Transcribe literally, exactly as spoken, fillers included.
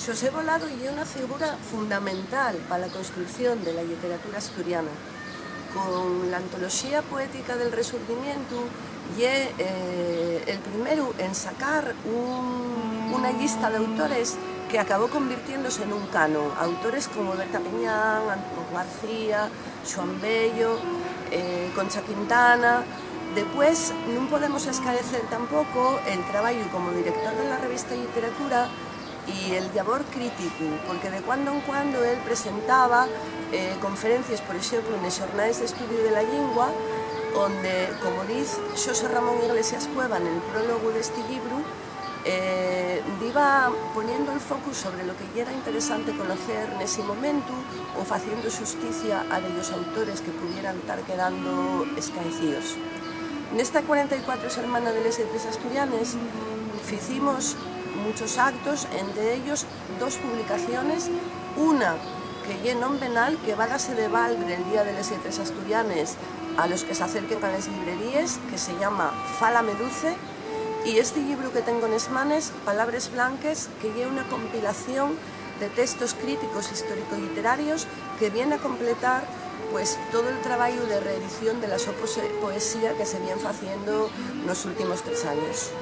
Xosé Bolado ye una figura fundamental pa la construcción de la lliteratura asturiana. Con la antoloxía poética del Resurgimientu ye, eh, el primeru en sacar un, una llista d'autores que acabó convirtiéndose nun canon. Autores como Berta Piñán, Antón García, Xuan Bello, eh, Concha Quintana. Depués, nun podemos escaecer tampoco el trabayu como director de la revista Lliteratura y el llabor críticu, porque de cuando en cuando él presentaba, eh, conferencies, por exemplu, nes xornales d'estudiu de la llingua, onde, como diz Xosé Ramón Iglesias Cueva nel prólogu d'esti llibru, eh, diba poniendo el focu sobre lo que yera interesante conocer nesi momentu o faciendo xusticia a dellos autores que pudieran tar quedando escaecíos. Nesta cuarenta y cuatro Selmana de les Lletres Asturianes ficimos muchos actos, ente ellos dos publicaciones, una que ye non venal, que va dase de baldre'l Día de les Lletres Asturianes a los que s'acerquen a les llibreríes, que se llama Fálame Duce, y esti llibru que tengo nes manes, Palabres Blanques, que ye una compilación de textos críticos histórico-lliterarios que vien a completar, pues, todo el trabayu de reedición de la so pose-, poesía que se vien faciendo nos últimos tres años.